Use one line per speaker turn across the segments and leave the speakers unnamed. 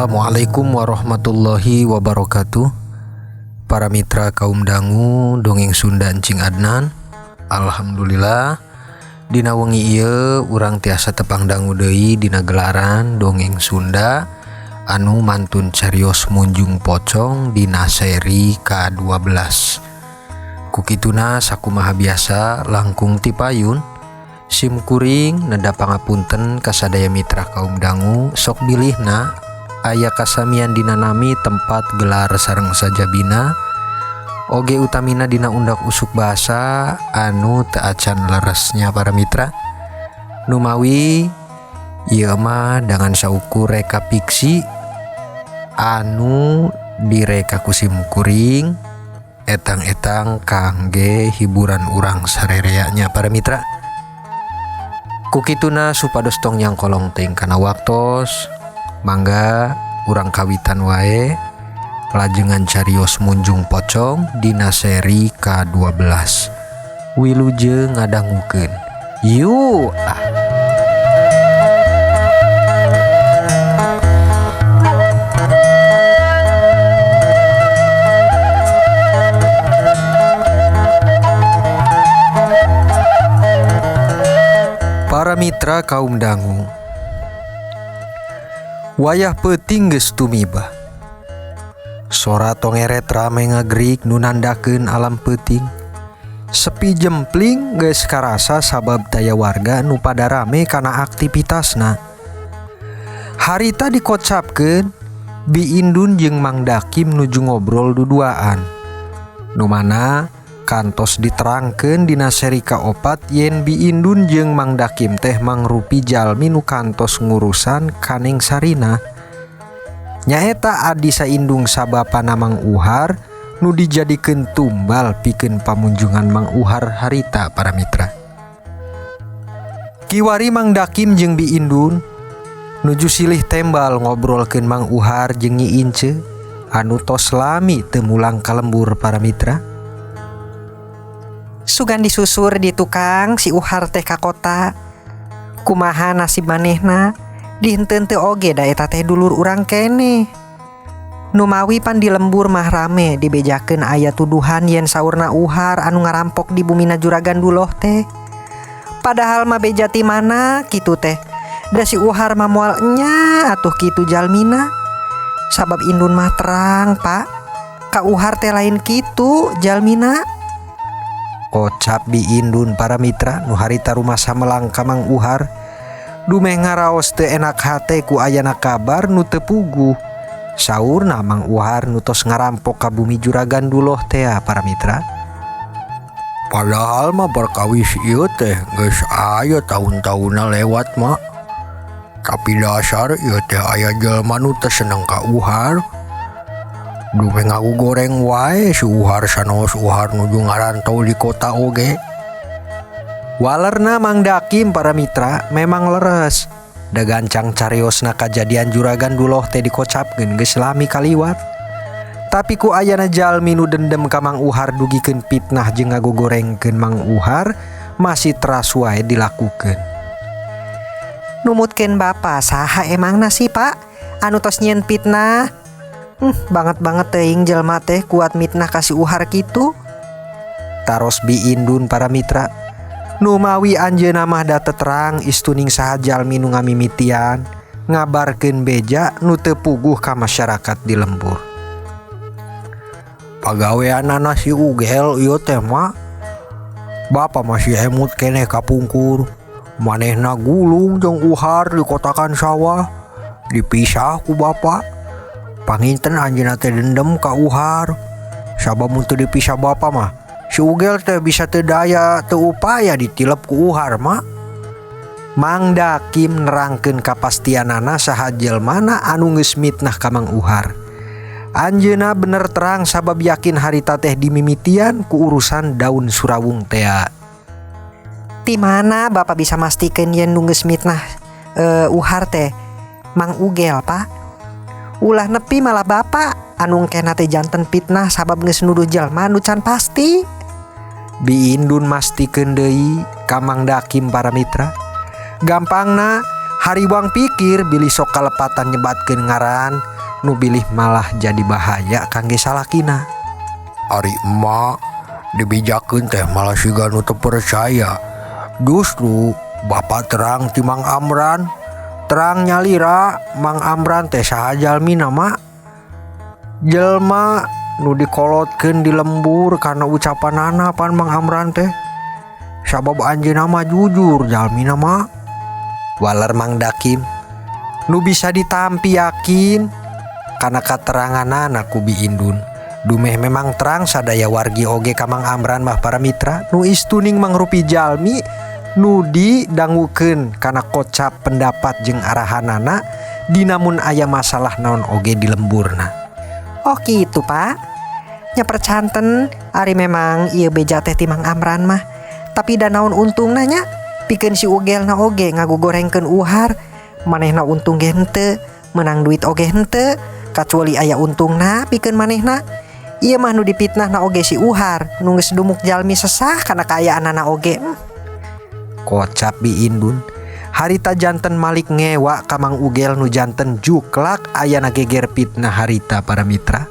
Assalamualaikum warahmatullahi wabarakatuh. Para mitra kaum dangu dongeng Sunda Encing Adnan. Alhamdulillah dina wengi ieu urang tiasa tepang dangu deui dina gelaran dongeng Sunda anu mantun carios munjung pocong dina seri ka-12. Kukituna sakumaha biasa langkung ti payun sim kuring neda pangapunten kasadaya mitra kaum dangu sok bilihna aya kasamian dina nami tempat gelar sareng sajabina oge utamina dina undak usuk bahasa anu teu acan leresnya para mitra. Numawi ieu mah dangan saukur reka fiksi anu direka ku sim kuring etang-etang kangge hiburan urang sarereanya para mitra. Kukituna supados tong nyangkolong teuing kana waktos, mangga urang kawitan wae lajengan carios munjung pocong dina seri ka-12. Wilujeng ngadangukeun. Yuk ah. Para mitra kaum dangu, wayah peuting geus tumiba. Sora tongeret rame ngagrik nu nandakeun alam peuting. Sepi jempling geus karasa sabab daya warga nu pada rame kana aktivitasna. Harita dikocapkeun Bi Indun jeung Mang Dakim nuju ngobrol duduaan. Nu mana kantos diterangkeun dina seri ka-4 yen Bi Indun jeung Mang Dakim teh mangrupi jalmi nu kantos ngurusan kaneng Sarina. Nyaeta adi saindung sabapana Mang Uhar nu dijadikeun tumbal pikeun pamunjungan Mang Uhar harita para mitra. Kiwari Mang Dakim jeung Bi Indun nuju silih tembal ngobrolkeun Mang Uhar jeung Nyi Ince anu tos lami teu mulang ka lembur para mitra.
Sugan disusur di tukang si Uhar teh ka kota. Kumaha nasib manehna? Dihenteu teu oge da eta teh dulur urang keneh. Numawi pan di lembur mah rame dibejakeun aya tuduhan yen saurna Uhar anu ngarampok di bumina Juragan Duloh teh. Padahal mah beja ti mana kitu teh. Da si Uhar mah moal enya atuh kitu jalmina. Sabab Indun mah terang, Pak. Ka Uhar teh lain kitu jalmina.
Kocap Bi Indun para mitra nu harita rumasa melang ka Mang Uhar. Dumeh ngaraos teu enak hate ku ayana kabar nu teu puguh. Saurna Mang Uhar nu tos ngarampok ka bumi Juragan Duloh tea para mitra.
Padahal mah perkawis ieu teh geus aya taun-taunna lewat mah. Tapi dasar ieu teh aya jelema nu teu seneng ka Uhar. Dumeh ngaku goreng wae si Uhar sanaos Uhar nuju ngarantau di kota oge.
Walerna Mang Dakim para mitra memang leres. Da gancang cariosna kajadian Juragan Duloh teh dikocapkeun geus lami kaliwat. Tapi ku ayana jalmi nu dendem ka Mang Uhar dugikeun fitnah jeung ngagogorengkeun Mang Uhar masih teras wae dilakukeun.
Numutkeun bapa saha emangna sih Pak anu tos nyieun fitnah? Banget-banget teuing jelema teh kuat mitnah ka si Uhar kitu.
Taros Bi Indun para mitra. Numawi anjeunna mah da terang istuning saha jalmi nu ngamimitian ngabarkeun beja nu teu puguh ka masyarakat di lembur.
Pagaweanana si Ugel ieu teh mah. Bapa masih emut keneh kapungkur. Manehna gulung jeung Uhar di kotakan sawah. Dipisah ku bapa. Panginten anjeunna teh dendam ka Uhar. Sabab mun teu dipisah bapa mah si Ugel teh bisa teu daya teu upaya ditilep ku Uhar mah.
Mang Dakim nerangkeun kapastianana saha jelmana anu geus mitnah ka Mang Uhar. Anjeunna bener terang sabab yakin harita teh dimimitian ku urusan daun surawung tea.
Ti mana bapa bisa mastikeun yen nu geus mitnah Uhar teh Mang Ugel, Pak? Ulah nepi malah bapa anu engkena teh janten fitnah sabab geus nuduh jelma nu can pasti.
Bi Indun mastikeun deui ka Mang Dakim para mitra. Gampangna hariwang pikir bilih sok kalepatan nyebatkeun ngaran Nu bilih malah jadi bahaya kangge salakina.
Ari emak dibijakeun teh malah siga nu teu percaya. Justru bapak terang ti Mang Amran, terang nyalira Mang Amran teh saha jalmina mak. Jelma nu dikolotkeun di lembur karena ucapanana pan Mang Amran teh. Sabab anjeunna mah jujur jalmina mak.
Waler Mang Dakim nu bisa ditampi yakin kana kateranganana ku Bi Indun. Dumeh memang terang sadaya wargi oge ka Mang Amran mah para mitra nu istuning mangrupi jalmi nu didangukeun kana kocap pendapat jeung arahanana dinamun aya masalah naon oge di lemburna.
Oh gitu Pak. Nya percanten ari memang ieu beja teh ti Mang Amran mah. Tapi da naon untungna nya pikeun si Ugelna oge ngagugorengkeun Uhar, manehna untung ge henteu, meunang duit oge henteu, kacuali aya untungna pikeun manehna. Ieu mah nu dipitnahna oge si Uhar, nu geus dumuk jalmi sesah kana kaayaanana oge.
Kocap Bi Indun. Harita janten Malik ngewa ka Mang Ugel nu janten juklak ayana geger fitnah harita para mitra.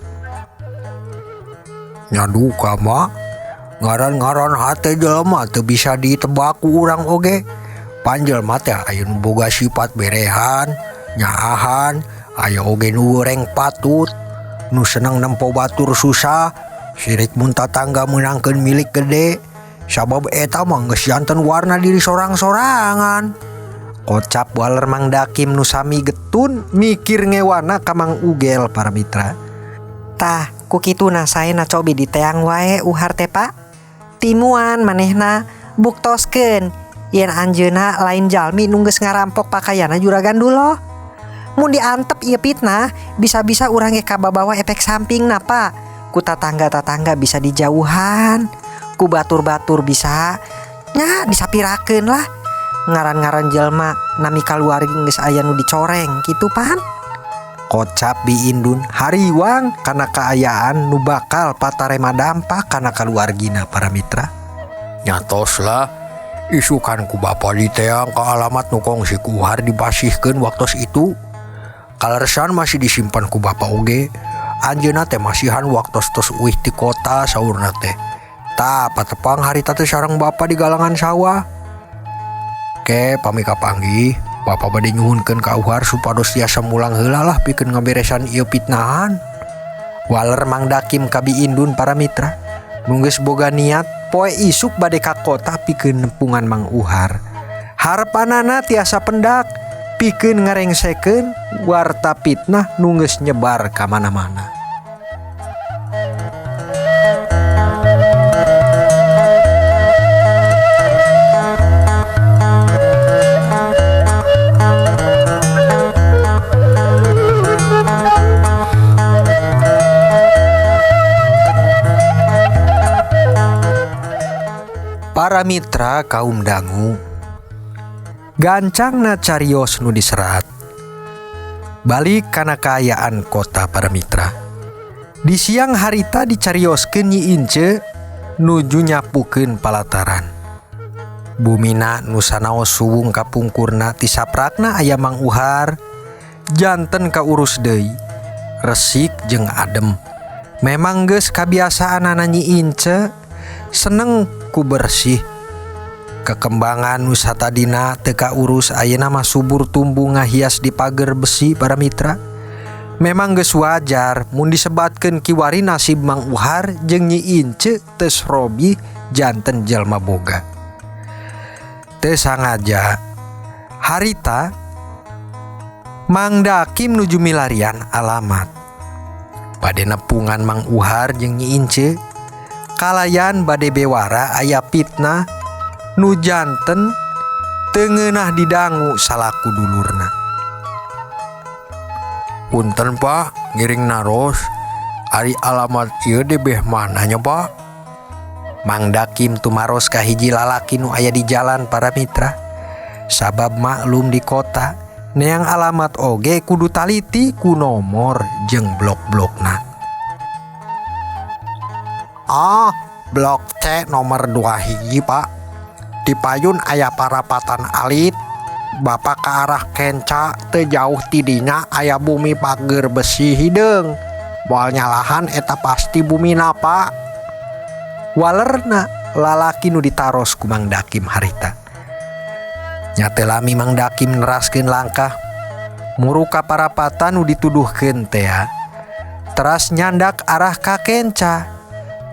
Nya duka mah ngaran-ngaran hate jelema teu bisa ditebak ku urang oge. Pan jelema teh aya nu boga sifat berehan, nyaahan, aya oge nu goreng patut, nu seneng nempo batur susah, sirik mun tatangga meunangkeun milik gede. Sabab eta mah geus janten warna diri sorang-sorangan.
Kocap waler Mang Dakim nu sami getun mikir ngewana ka Mang Ugel para mitra.
Tah ku kituna saena cobi diteang wae Uhar teh Pak. Timuan manehna buktoskeun yen anjeunna lain jalmi nu geus ngarampok pakaianna juragan Duloh. Mun diantep ieu fitnah bisa-bisa urang ge kababawa efek sampingna Pak. Ku tatangga-tatangga bisa dijauhan, ku batur-batur bisa nya disapirakeun lah. Ngaran-ngaran jelma nami kaluarga geus aya nu dicoreng kitu pan.
Kocap Bi Indun hariwang kana kaayaan nu bakal patarema dampak kana kaluargina para mitra.
Nyatos lah isukan ku bapa diteang ka alamat nu kongsi ku Uhar dipasihkeun waktos itu. Kaleresan masih disimpan ku bapa oge. Anjeunna teh masihan waktos tos uih ti kota saurna teh. Tah patepang harita teh sareng bapa di galangan sawah. Ke pami kapanggih, bapa bade nyuhunkeun ka Uhar supados tiasa mulang heula lah pikeun ngaberesan ieu fitnahan.
Waler Mang Dakim ka Bi Indun para mitra. Nu geus boga niat poe isuk bade ka kota pikeun nempungan Mang Uhar. Harepanana tiasa pendak pikeun ngarengsekeun warta fitnah nu geus nyebar ka mana-mana. Para mitra kaum dangu, gancangna carios nu diserat balik kana kaayaan kota para mitra. Di siang harita dicarioskeun Nyi Ince nuju nyapukeun palataran. Bumina nu sanaos suwung kapungkurna ti saprakna aya Mang Uhar janten kaurus deui, resik jeung adem. Memang geus kabiasaanana Nyi Ince seneng ku bersih. Kekembangan nu satadina teu kaurus ayeuna mah subur tumbuh ngahias di pager besi para mitra. Memang geus wajar mun disebatkeun kiwari nasib Mang Uhar jeung Nyi Ince teus robih janten jelma boga. Teu sangaja harita Mang Dakim nuju milarian alamat. Bade nepungan Mang Uhar jeung Nyi Ince kalayan bade bewara aya fitnah nu janten teu ngeunah didangu salaku dulurna.
Punten Pak, ngiring naros, ari alamat ieu di beh mananya Pak?
Mang Dakim tumaros ka hiji lalaki nu aya di jalan para mitra. Sabab maklum di kota, neang alamat oge kudu taliti ku nomor jeung blok-blokna.
Ah, blok C nomor 2 hiji Pak. Di payun aya parapatan alit. Bapak ke arah kenca teu jauh tidinya aya bumi pager besi hideung. Moal nyalahan eta pasti bumina, Pak.
Walerna lalaki nu ditaros ku Mang Dakim harita. Nya teu lami Mang Dakim neraskeun langkah muru ka parapatan nu dituduhkeun teh teras nyandak arah ka kenca.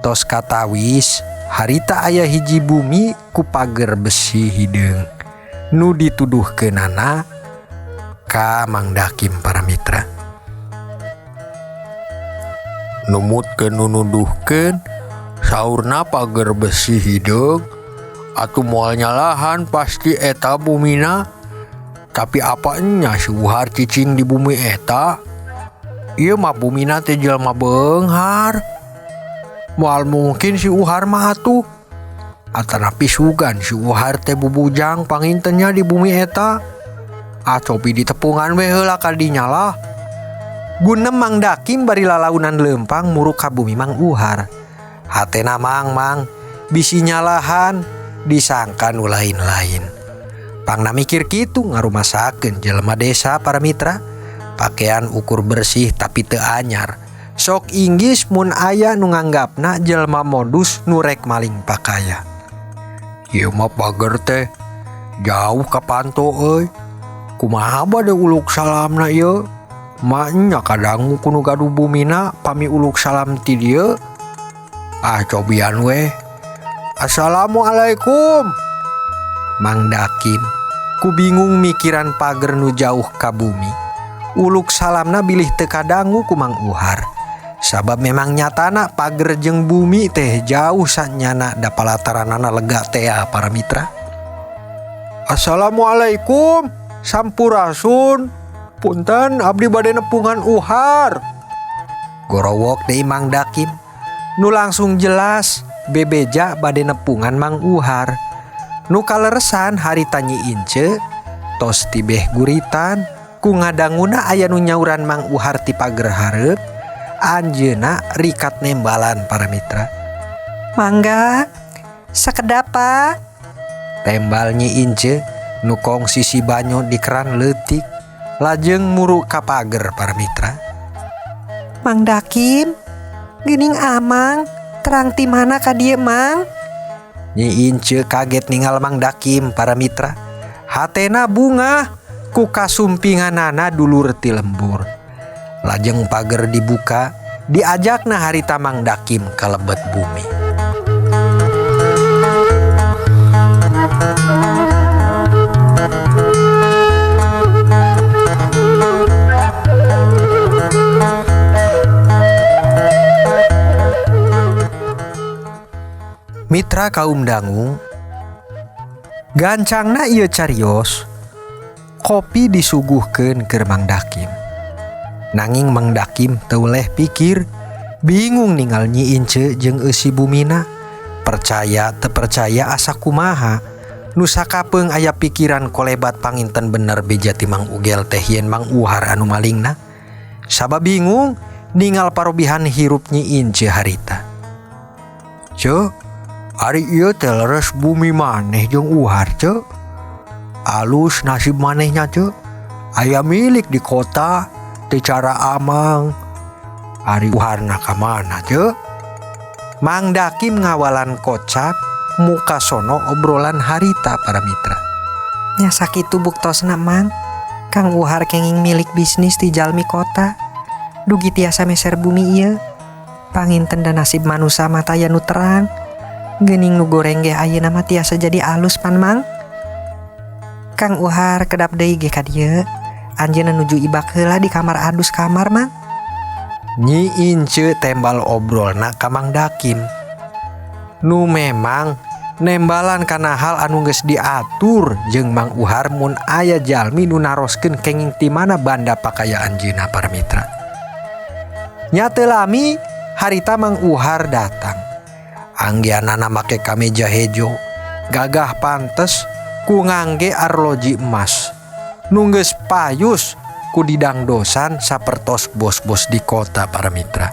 Tos katawis harita aya hiji bumi ku pager besi hideung nu dituduhkeunana ka Mang Dakim para mitra.
Numutkeun nu nuduhkeun saurna pager besi hideung atuh moal nyalahan pasti eta bumina. Tapi apa nya si Uhar cicing di bumi eta? Ieu mah bumina teh jelema beunghar. Moal mungkin si Uhar mah atuh. Atanapi sugan si Uhar teh bubujang pangintennya di bumi eta. Acopi ditepungan we heula ka dinya lah.
Gunem Mang Dakim bari lalaunan leumpang muruk ka bumi Mang Uhar. Hatena mang-mang bisi nyalahan disangka nu lain-lain. Pangna mikir kitu ngarumasakeun jelema desa para mitra. Pakaian ukur bersih tapi teu anyar. Sok inggis mun aya nu nganggapna jelema modus nu rek maling pakaya.
Ieu mah pager teh jauh ka panto euy. Kumaha bade uluk salamna ieu? Maknya kadangu ku nu gaduh bumina pami uluk salam ti dieu. Ah cobian weh. Assalamualaikum.
Mang Dakim ku bingung mikiran pager nu jauh ka bumi. Uluk salamna bilih teu kadangu ku Mang Uhar. Sabab memang nyatana pager jeung bumi teh jauh sanyana da palataranana lega teh para mitra.
Assalamualaikum, sampurasun. Punten abdi bade nepungan Uhar.
Gorowok deui Mang Dakim nu langsung jelas bebeja bade nepungan Mang Uhar. Nu kaleresan harita Nyi Ince tos tibeh guritan ku ngadanguna aya nu nyauran Mang Uhar ti pager hareup. Anjeuna rikat nembalan para mitra.
Mangga sakedap Pak.
Tembal Nyi Ince nu kongsi si banyo di keran leutik lajeng muru ka pager para mitra.
Mang Dakim geuning amang terang ti mana ka dieu Mang?
Nyi Ince kaget ningal Mang Dakim para mitra. Hatena bungah ku kasumpinganana dulur ti lembur. Lajeng pager dibuka, diajakna harita Mang Dakim ka lebet bumi. Mitra kaum dangu, gancangna ieu carios, kopi disuguhkeun keur Mang Dakim. Nanging Mang Dakim teu leh pikir, bingung ningal Nyi Ince jeung eusi bumina. Percaya teu percaya asa kumaha, nu sakapeung aya pikiran kolebat panginten bener beja ti Mang Ugel teh yen Mang Uhar anu malingna. Sabab bingung ningal parobihan hirup Nyi Ince harita.
Ceu, ari ieu teh leres bumi maneh jeung Uhar ceu. Alus nasib manehnya ceu. Aya milik di kota teu cara amang. Ari Uharna ka mana ceu?
Mang Dakim ngawalan kocap muka sono obrolan harita para mitra.
Nya sakitu buktosna Mang. Kang Uhar kenging milik bisnis ti jalmi kota. Dugi tiasa meser bumi ieu. Panginten da nasib manusa mah taya nu terang. Geuning nu goreng ge ayeuna mah tiasa jadi alus pan Mang. Kang Uhar kedap deui ge ka dieu. Anjeunna nuju ibak heula di kamar adus kamar Mang.
Nyi Ince tembal obrolna ka Mang Dakim. Nu memang nembalan kana hal anu geus diatur jeung Mang Uhar mun aya jalmi nu naroskeun kenging ti mana banda pakaya anjeunna para mitra. Nya teu lami harita Mang Uhar datang. Anggianana make kameja hejo, gagah pantes ku ngangge arloji emas. Nu geus payus ku didangdosan sapertos bos-bos di kota para mitra.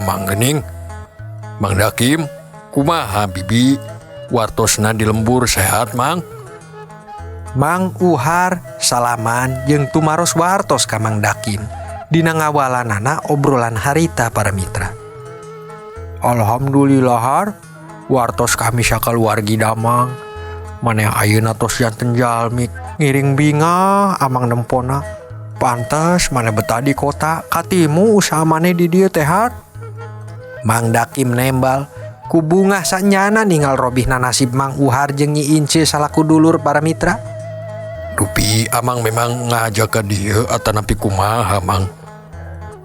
Mang Gening, Mang Dakim, kumaha bibi, wartosna di lembur sehat Mang?
Mang Uhar salaman jeung tumaros wartos ka Mang Dakim dina ngawalanana obrolan harita para mitra. Alhamdulillah har, wartos kami sakaluargi damang. Maneh ayeuna tos janten jalmi ngiring bingah amang nempona. Pantes maneh betah di kota katimu usaha maneh di dieu teh har.
Mang Dakim nembal ku bungah sanyana ningal robihna nasib Mang Uhar jeung Nyi Ince salaku dulur para mitra.
Dupi amang memang ngajak ka dieu atanapi kumaha mang.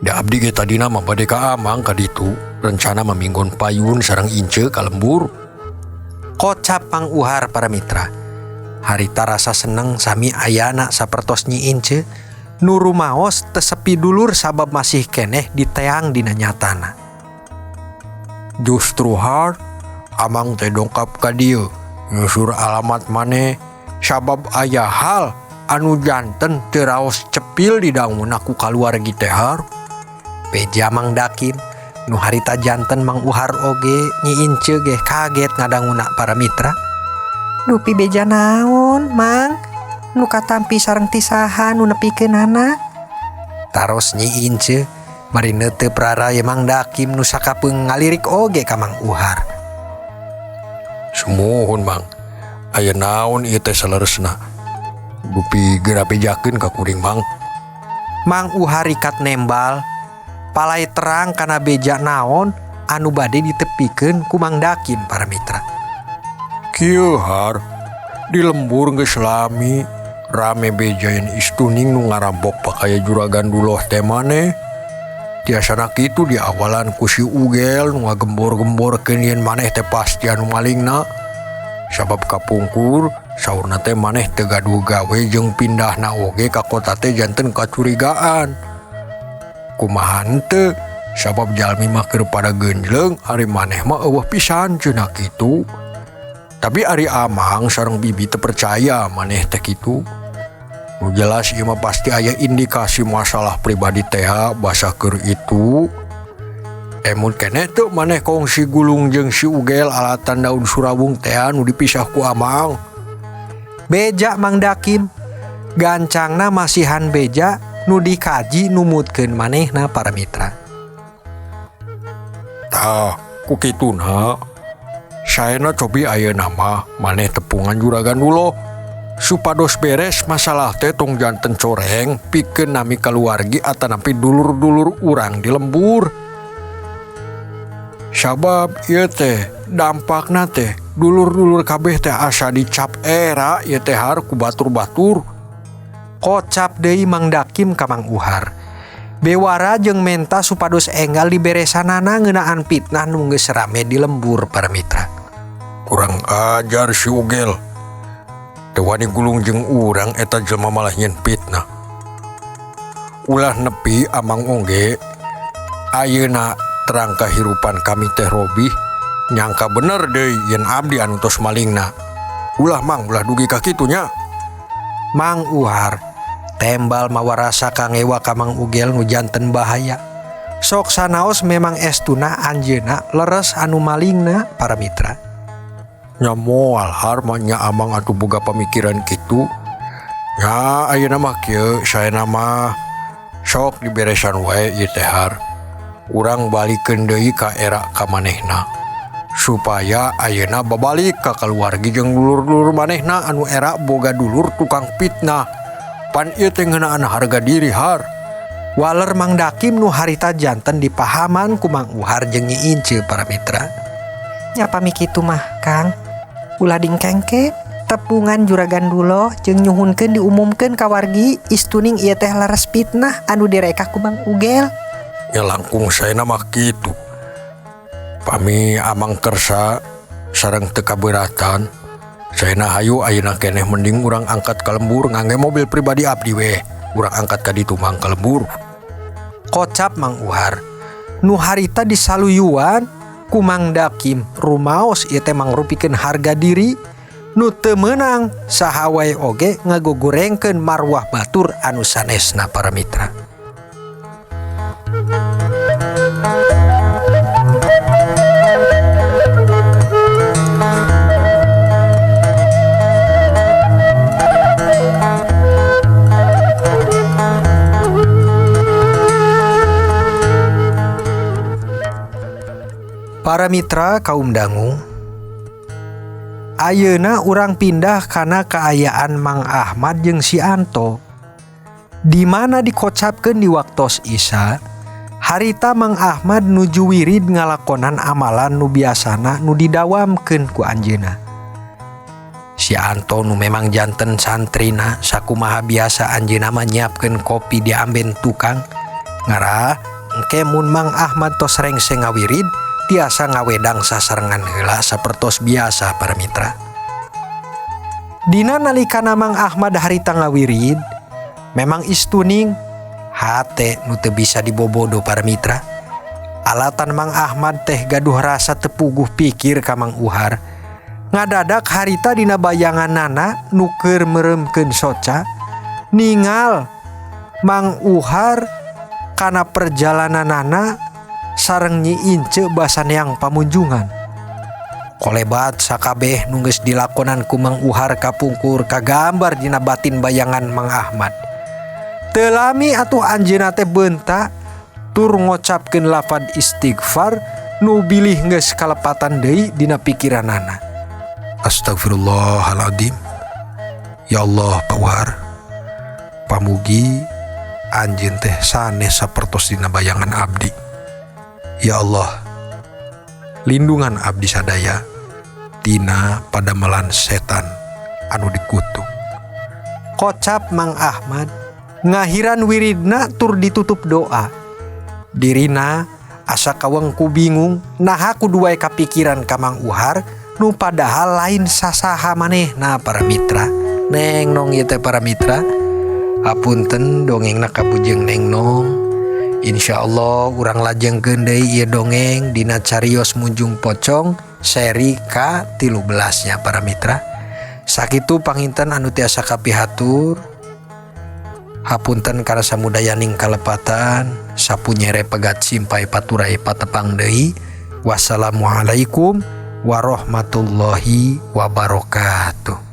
Da abdi ge tadina mah bade ka amang ka ditu, rencana maminggon payun sareng Ince ka lembur.
Kocap Mang Uhar para mitra. Harita rasa seneng sami ayana sapertos Nyi Ince, nu rumaos teu sepi dulur sabab masih keneh diteang dina nyatana.
Justru har, amang teh dongkap ka dieu, nyusur alamat maneh sabab aya hal anu janten teu raos cepil di danguna ku kaluargi teh har.
Beja Mang Dakim nu harita janten Mang Uhar oge Nyi Ince ge kaget ngadanguna para mitra.
Dupi beja naon Mang nu katampi sareng ti saha nu nepikeunana?
Taros Nyi Ince bari neuteup raraye Mang Dakim nu sakapeung ngalirik oge ka Mang Uhar.
Sumuhun Mang, aya naon ieu teh saleresna? Dupi geura bejakeun ka kuring Mang.
Mang Uhar rikat nembal palai terang kana beja naon anu bade ditepikeun ku Mang Dakim para mitra.
Kieu har, di lembur geus lami rame bejain istuning nu ngarampok pakaya juragan duloh teh maneh. Tiasana kitu di awalan ku si Ugel nu ngagembor-gemborkeun yen maneh teh pasti anu malingna. Sabab kapungkur saurna teh maneh teu gaduh gawe jeung pindahna oge ka kota teh janten kacurigaan. Kumaha henteu sabab jalmi mah keur pada geunjleung ari maneh mah eueuh pisan cenah kitu. Tapi ari amang sareng bibi teu percaya maneh teh kitu. Nu jelas ieu mah pasti aya indikasi masalah pribadi teh basa keur itu. Emut keneh teu maneh kongsi gulung jeung si Ugel alatan daun surawung teh nu dipisah ku amang.
Beja Mang Dakim gancangna masihan beja nu dikaji numutkeun manehna para mitra.
Tah, ku kituna saena cobi ayeuna mah maneh tepungan juragan duloh supados beres masalah teh tong janten coreng pikeun nami kaluargi atanapi dulur-dulur urang di lembur. Sabab ieu teh dampakna teh dulur-dulur kabeh teh asa dicap era ieu teh har ku batur-batur.
Kocap deui Mang Dakim ka Mang Uhar. Bewara jeung menta supados enggal diberesanana ngeunaan fitnah nu geus rame di lembur para mitra.
Kurang ajar si Ugel. Teu wani gulung jeung urang eta jelema malah nyeun fitnah. Ulah nepi amang oge ayeuna terang kahirupan kami teh robih nyangka bener deui yen abdi anu tos malingna. Ulah Mang, ulah dugi ka kitu nya.
Mang Uhar tembal mawa rasa kangewa ka Mang Ugel nu janten bahaya. Sok sanaos memang estuna anjeuna leres anu malingna para mitra.
Nya moal har mah nya amang atuh boga pamikiran kitu. Nya ayeuna mah kieu saena mah sok diberesan wae ieu teh har. Urang balikeun deui ka era ka manehna supaya ayeuna babalik ka kaluargi jeung dulur-dulur manehna anu era boga dulur tukang fitnah. Pan ieu teh ngeunaan harga diri har.
Waler Mang Dakim nu harita janten dipahaman ku Mang Uhar jeung Nyi Ince para mitra.
Nya pami kitu mah Kang, ulah dingkengke tepungan juragan duloh jeung nyuhunkeun diumumkeun ka wargi istuning ieu teh leres fitnah anu direka ku Mang Ugel.
Ya langkung saena mah kitu. Pami amang kersa sareng teu kaberatan, saena hayu ayeuna keneh mending urang angkat ka lembur ngangge mobil pribadi abdi weh. Urang angkat ka ditu mang ka lembur.
Kocap Mang Uhar nu harita disaluyuan ku Mang Dakim rumaos ieu teh mangrupikeun harga diri nu teu meunang saha wae oge ngagogorengkeun marwah batur anu sanesna para mitra. Para mitra kaum dangu, ayeuna urang pindah kana kaayaan Mang Ahmad jeung si Anto, di mana dikocapkeun di waktos Isya harita Mang Ahmad nuju wirid ngalakonan amalan nu biasana nu didawamkeun ku anjeunna. Si Anto nu memang janten santrina, sakumaha biasa anjeunna mah nyiapkeun kopi di amben tukang, ngarah engke mun Mang Ahmad tos rengse ngawirid tiasa ngawedang sasarengan heula sapertos biasa. Para mitra, Dina nalikana Mang Ahmad harita ngawirid memang istuning hate nu teu bisa dibobodo. Para mitra, alatan Mang Ahmad teh gaduh rasa teu puguh pikir ka Mang Uhar. Ngadadak harita dina bayanganana nu keur meremkeun soca ningal Mang Uhar kana perjalananana sareng Nyi Ince basa neang pamunjungan. Kolebat sakabeh nu geus dilakonan ku Mang Uhar kapungkur kagambar dina batin bayangan Mang Ahmad. Teu lami atuh anjeunna teh beunta tur ngocapkeun lafad istighfar nu bilih geus kalepatan deui dina pikiranana.
Astagfirullahaladzim. Ya Allah, Pak Uhar, pamugi anjeun teh sanes sapertos dina bayangan abdi. Ya Allah, lindungan abdi sadaya tina padamelan setan anu dikutuk.
Kocap Mang Ahmad ngahiran wiridna tur ditutup doa. Dirina asa kawengku bingung naha kudu wae kapikiran ka Mang Uhar nu padahal lain sasaha manehna.
Para mitra, Neng Nong ieu teh. Para mitra, hapunten dongengna kabujeng Neng Nong. Insya Allah urang lajengkeun deui ieu dongeng dina Carios Munjung Pocong seri K13 nya. Para mitra, sakitu panginten anu tiasa kapihatur. Hapunten karena samudayaning kalepatan. Sapunyere pegat simpai paturai patepang deui. Wassalamualaikum warahmatullahi wabarakatuh.